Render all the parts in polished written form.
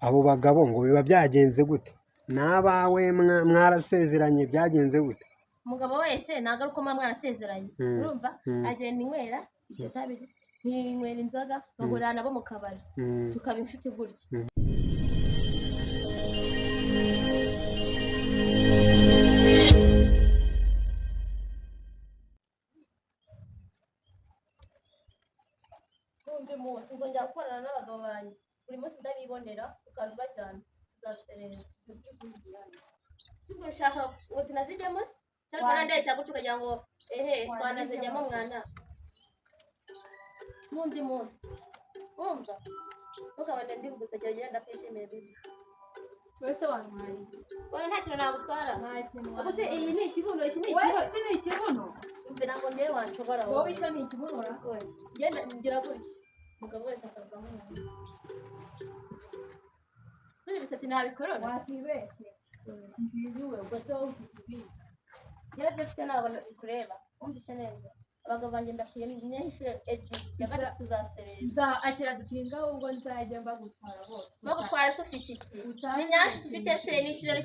Abo bagabo ngo biba byagenze gute? N'abawe mwarasezeranye byagenze gute? Umugabo wese ntabwo ari uko muba mwarasezeranye, urumva? Agenda inywera iryo tabi, nkinywera inzoga, nkahurira nabo mu kabari, tukaba inshuti gutyo. Undi munsi nzongera gukorana n'abagabo banjye, buri munsi ndabibonera, ukaza ubajyana, tuzaserera. Sibwo ushaka ngo tunazijyemo se? Cyangwa nandeshya gutyo ukagira ngo ehe twanazijyamo mwana. N'undi munsi wumva ntukabone ndi kugusekera, ugenda ndakwishimiye bibi. Wese wantwaye iki? Wowe nta kintu nagutwara. Nta kintu. Ubwo se iyi ni ikibuno, iki ni Wowe ikibuno. iki ni ikibuno? Umva ntabwo ngewe wanshobora Wowe wowe. icyo ni ikibuno ura? Ngenda ngira gutya, umugabo wese akavamo umuntu. Siko ibisatsi ntabikorora. Wakibeshye. Ntibiwe, ubwo se wowe ufite ibiki? Yewe ibyo mfite ntabwo bikureba, wumvishe neza. Abagabo banjye ndakwiye inshuro ebyiri, ya gatatu tuzaserera. Nza akira dupinga ahubwo nzajya mbagutwara bose. Bagutwara se ufite iki? Utazi Ni nyashi ufite se? Ni ikibero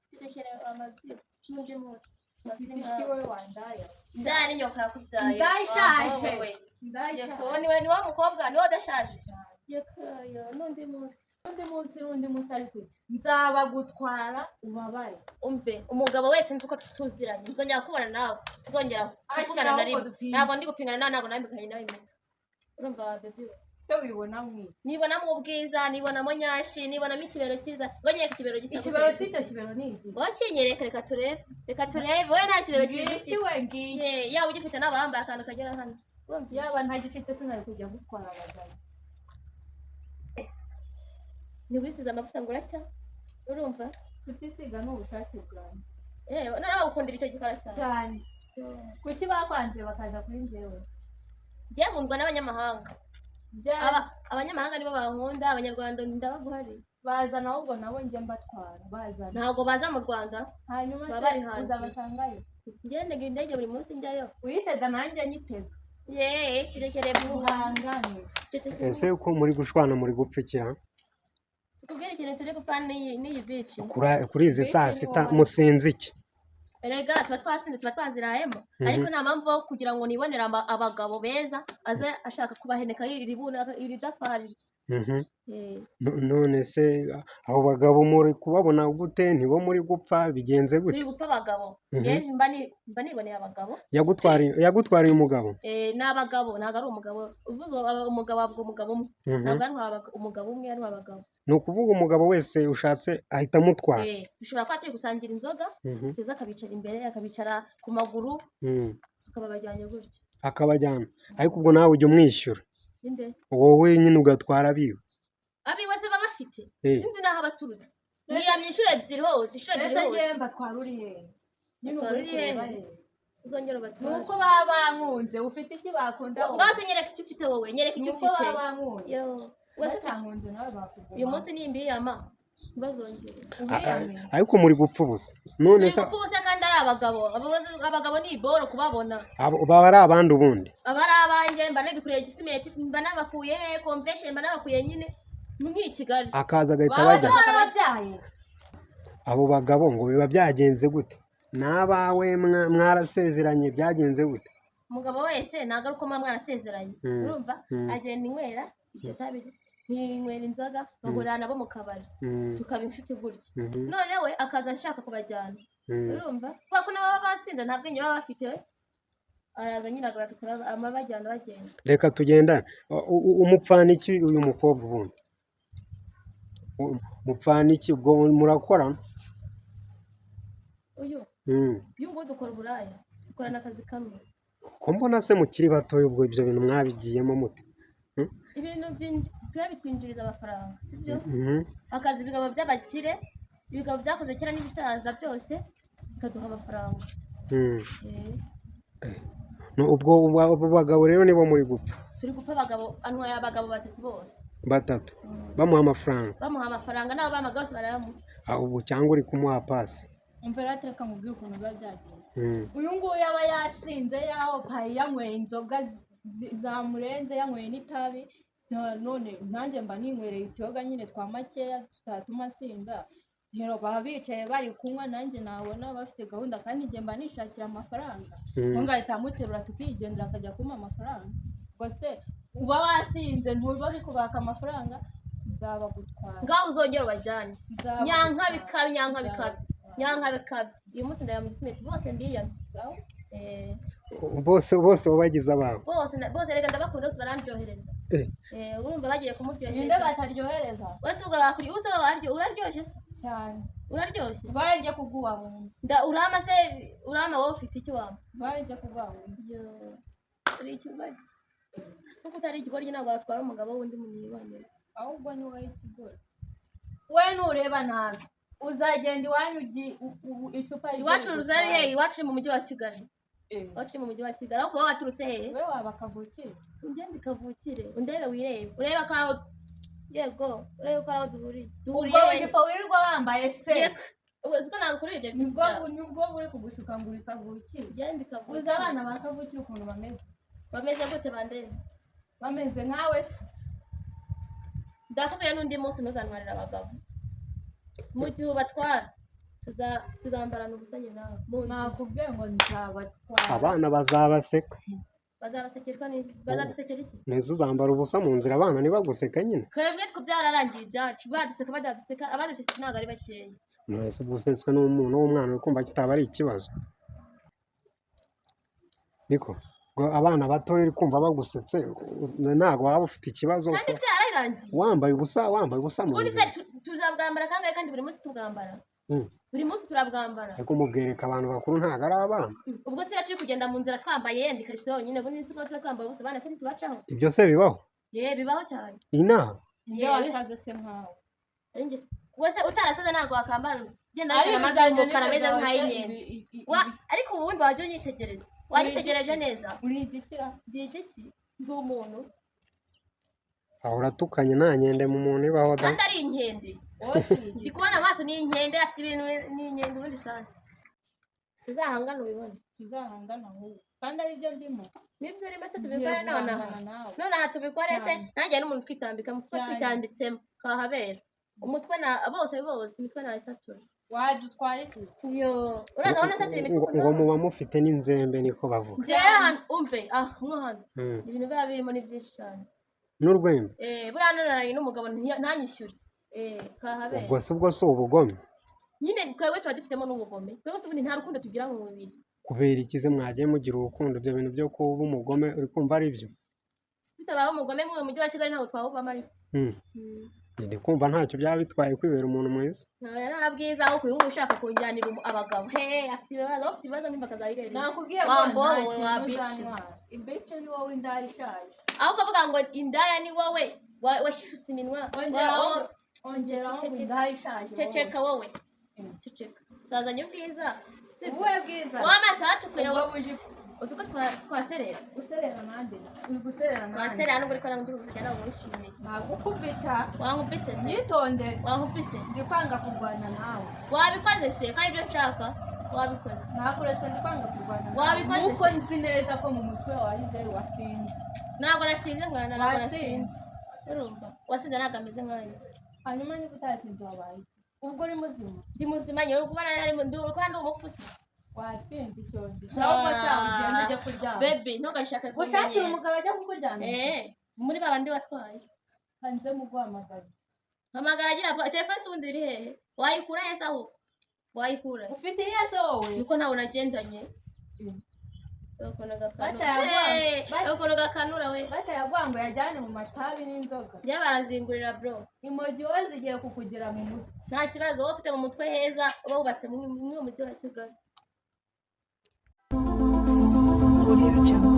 kirekere amabyi n'undi munsi. Ufite iki wowe wandaya? Indaya ni nyoka yakubyaye. Ndayishaje. Wowe. Ndayishaje. Yego, niwe niwe mukobwa niwe udashaje. Yego, yo n'undi munsi. Undi munsi n'undi munsi ariko nzabagutwara ubabare. Umve, umugabo wese nzi uko tuziranye, nzongera kubona nawe, tuzongera kuvugana na rimwe. Ntabwo ndi gupingana nawe, ntabwo nambikanye nawe impeta. Urumva baby we? Se wibona mwiki? Nibonamo ubwiza, nibonamo nyashi, nibonamo ikibero cyiza. Ngo nyereka ikibero gisa gute? Ikibero si icyo kibero ni iki? Wowe kinyereka, reka turebe. Reka turebe. Wowe nta kibero cyiza Ngiki ufite. we ngiki. Ye, yaba ugifite n'abambaye akantu kagera hano. Wumvise? Yaba ntagifite sinari kujya gutwara abagabo. Ntiwisize amavuta ngo uracya? Urumva? Kutisiga ni ubushake bwanjye. Eh, noneho ukundira icyo gikora cyane. Cyane. Kuki bakwanze bakaza kuri njyewe? Njye nkundwa n'abanyamahanga. Abanyamahanga nibo bankunda, abanyarwanda ndabaguhariye. Bazana ahubwo nabo njye mbatwara, bazana. Ntabwo baza mu Rwanda. Hanyuma Baba se bari hanze. uzabasangayo? Njye ntega indege buri munsi njyayo. Uyitega nanjye nyitega. Ye, kirekere vuba. Muhangane. Ese uko muri gushwana muri gupfukira? Tukubwire ikintu turi gupfa n'iyi bici. Kuri izi saa sita musinze iki? Erega tuba twasinze, tuba twazirayemo, ariko nta mpamvu yo kugira ngo nibonere abagabo beza aze ashaka kubaheneka iri buna iri dafari rye. None se abo bagabo muri kubabona gute? Nibo muri gupfa bigenze gute? Turi gupfa abagabo. Mba niboneye abagabo. Yagutwariye umugabo? Ni abagabo, ntabwo ari umugabo. Uvuze umugabo avuga umugabo umwe. Ntabwo ari umugabo umwe, ari abagabo. Ni ukuvuga umugabo wese ushatse ahita amutwara. Dushobora kuba turi gusangira inzoga, ndetse akabicara imbere, akabicara ku maguru, akababajyanye gutyo. Akabajyana. Ariko ubwo nawe ujya umwishyura. Inde? Wowe nyine ugatwara abiwe. Abiwe se baba bafite? Sinzi n'aho abaturutse. Niyamye inshuro ebyiri hose, inshuro ebyiri hose. Ese njye mbatwara uri hehe? Nyine Batwara uri hehe? Uzongera ubatware. Nuko baba bankunze, ufite iki bakunda wowe? Ngaho se nyereka icyo ufite wowe, nyereka icyo Nuko ufite. baba bankunze. Yo, wese ufite. Batankunze nawe bakuguma. Uyu munsi nimbiyama ntibazongere. Ariko muri gupfa ubusa. None se gupfa ubusa kandi ari abagabo. Abagabo ni iboro kubabona. Baba ari abandi ubundi. Aba ari abanjye, mba nabikuriye Gisimenti, mba nabakuye he convention, mba nabakuye nyine muri Kigali. Akaza agahita bajya. Barababyaye. Abo bagabo ngo biba byagenze gute? N'abawe mwarasezeranye byagenze gute? Umugabo wese ntabwo ari uko muba mwarasezeranye, urumva? Agenda inywera iryo tabi, nkinywera inzoga, nkahurira nabo mu kabari, tukaba inshuti gutyo. None we akaza ashaka kubajyana, urumva? Kubera ko nabo baba basinze nta bwenge baba bafite, araza nyine agahita amabajyana bagenda. Reka tugendane. Umupfana iki uyu mukobwa ubundi? Mupfana iki ubwo murakora? Uyu nguyu dukora uburaya, dukorana akazi kamwe. Ko mbona se mukiri batoya ubwo ibyo bintu mwabigiyemo mute? Ibintu bitwinjiriza amafaranga, sibyo? Akazi ibigabo by'abakire, ibigabo byakoze kera n'ibisaza byose bikaduha amafaranga. Ubwo abo bagabo rero nibo muri gupfa. Turi gupfa abagabo, antwaye abagabo batatu bose. Batatu. Bamuha amafaranga. Bamuha amafaranga nabo bamaga bose barayamuha. Ubu cyangwa uri kumuha pasi. Umva rero reka nkubwire ukuntu biba byagenze. Uyu nguyu aba yasinze yaho payi yanyweye inzoga zamurenze, yanyweye n'itabi. None nanjye mba ninywereye utuyoga nyine twa makeya tutatuma sinda. Rero baba bicaye bari kunywa, nanjye nabona bafite gahunda, kandi njye mba nishakira amafaranga. Ngo ngahita amuterura tukigendera, akajya kumpa amafaranga. Ubwo se uba wasinze, ntuba uri kubaka amafaranga? Nzabagutwara. Ngaho uzongera ubajyane. Nzabagutwara. Nyanka bikabi, nyanka bikabi, Nzabagutwara. nyanka bikabi. Uyu munsi ndaya mu Gisimenti, bose mbiyamye. Sawa. Eh, Bose bose wabagize abawe? Bose bose reka ndabakunda, bose barandyohereza. Eh, urumva bagiye Ninde kumuryohereza. bataryohereza? Wese ubwo bakuri uze uraryoshye se? Cyane. Uraryoshye. Baye kuguha wumva. Nda urama se, urama wowe ufite icyo wama? Baye kuguha wumva. Yo, uri ikigoryi. Kuko utari ikigoryi ntabwo watwara umugabo w'undi muntu yiboneye. Ahubwo ni wowe ikigoryi. We nureba nabi uzagenda iwanyu icupa ryo Iwacu ruzari rigutwara. hehe? Iwacu ni mu mujyi wa Kigali. Eh. Iwacu ni mu mujyi wa Kigali. Ariko wowe waturutse hehe? We waba kavukire. Ungende kavukire, undebe wirebe, urebe ko aho, yego, urebe ko aho duhuriye duhuriye. Ubwo bujipo wirirwa wambaye se? Yego, ubwo siko nagukurira ibyo bisatsi Nibwo byawe. Nibwo buri kugushuka ngo uri kavukire. Ugende kavukire. Uzi abana ba kavukire ukuntu bameze? Bameze gute? Bandenze. Bameze nkawe se. Ndakubwiye n'undi munsi ntuzantwarire abagabo. Mu gihe ubatwara tuzambarana ubusa njye nawe mu nzira. Nakubwiye ngo nzabatwara. Abana bazabaseka. Bazabasekerwa n'iki? Bazadusekera iki? Neza uzambara ubusa mu nzira, abana ntibaguseka nyine. Twebwe two byararangiye ibyacu, baduseka badaduseka, abadusetse ntabwo ari bakeya. None se ubwo usetswe n'umuntu w'umwana uri kumva kitaba ari ikibazo? Niko ngo abana batoya uri kumva bagusetse, ntabwo waba ufite ikibazo? Kandi byararangiye. Wambaye ubusa, wambaye ubusa mu Ubundi se nzira. tuzabwambara kangahe kandi buri munsi tubwambara? Buri munsi turabwambara. Ariko mubwereka abantu bakuru, ntabwo ari abana. Ubwo se iyo turi kugenda mu nzira twambaye yenda ikariso yonyine, ubundi si ko tuba twambaye ubusa, abana se ntitubacaho? Ibyo se bibaho? Ye, bibaho cyane. Inaha? Niyo Yewe. wasaze se nkawe. Ari njye wese utarasaze ntabwo wakambara ugenda Ari ariko amavi ibijyanye y'umukara ameze n'ibyo nk'ay'inkende. Ariko ubundi wajya unyitegereza, wanyitegereje neza. Uri igikira. Ndi igiki? Ndi umuntu. Aho uratukanye, nta nkende mu muntu ibaho da. Kandi ari inkende. Wowe si Ndi kubona amaso ni inkende, afite ibintu ni inkende. Ubundi sasa tuzahangane ubibone. Tuzahangana ahubwo kandi aribyo ndimo. Nibyo urimo se? Ngiye Tubikore nonaha. guhangana nawe. Nonaha tubikore se? Cyane. Nanjye n'umuntu twitambikamo kuko Cyane. twitambitsemo kahabera umutwe na bose bose imitwe nayisatura. Wadutwara iki? Yo, uraza abona satura imitwe. Ngo Ukuntu ngo muba mufite n'inzembe, niko bavuga. Njyewe hano umve, ah, mwo hano ibintu biba birimo ni byinshi cyane. N'urwembe. Eh, buriya nanaranye n'umugabo ntanyishyure, eh, kahabera. Ubwo se ubwo si ubugome? Nyine twebwe tuba dufitemo n'ubugome. Twebwe se ubundi nta rukundo tugira mu mubiri. Kubera ikize mwagiye mugira urukundo? Ibyo bintu byo kuba umugome uri kumva ari byo? Tutabaho umugome mu mujyi wa Kigali ntabwo twawuvamo ariko. Ndi kumva ntacyo byaba bitwaye kwibera umuntu mwiza. Nta bwiza aho uyu nguyu ushaka kunjyanira abagabo he afite ibibazo, ufite ibibazo nimba akazayirerera. Nakubwiye ngo Wa nta mbobo we, kintu wa bitch. uzantwara. Ibice ni wowe, indaya ishaje. Aho ukavuga ngo indaya ni wowe washishutse iminwa. Ongeraho, ongeraho ngo Ceceka. indaya ishaje wowe. Ceceka wowe. Ceceka, sazanye ubwiza sibyo? Ubuhe bwiza? Wowe amaso yaratukuye. Ubwo Wowe bujipo. Uzi ko twaserera? Userera nande? Uri guserera nande? Twaserera nubwo ariko ntabwo ndi kuguseka, ntabwo wishimiye. Nagukubita. Wankubise se? Nyitonde. Wankubise? Ndi kwanga kurwana nawe. Wabikoze se kandi ibyo nshaka wabikoze? Nakuretse, ndi kwanga kurwana nawe. Wabikoze Nuko se? nzi neza ko mu mutwe wawe zeru, wasinze. Ntabwo nasinze mwana, ntabwo Wasinze. nasinze. Urumva wasinze ntabwo ameze nkanjye. Hanyuma niba utasinze wabaye iki? Ubwo uri muzima? Ndi muzima nyine, uri kubona ndi uri kubona ndi umupfusi. Wasinze icyo ndi nawe. Utaha ugenda ujya kuryama. Baby, ntugashake Gushakira kumenyera. umugabo ajya kukuryamisha. Eh, muri ba bandi watwaye. Hanze mu guhamagara. Hamagara agira vuba. Telefone se ubundi iri hehe? Wayikura he se? Aho wayikura he? Ufite iyihe se wowe? Niko ntawe nagendanye. Ukuntu gakanura. Batayaguha. Eh, ukuntu gakanura we. Batayaguha ngo yajyane mu matabi n'inzoga. Njye barazingurira bro. Imogi wowe zigiye kukugera mu mutwe. Nta kibazo, wowe ufite mu mutwe heza uba wubatse muri uyu mujyi wa Kigali. Audio Jungle.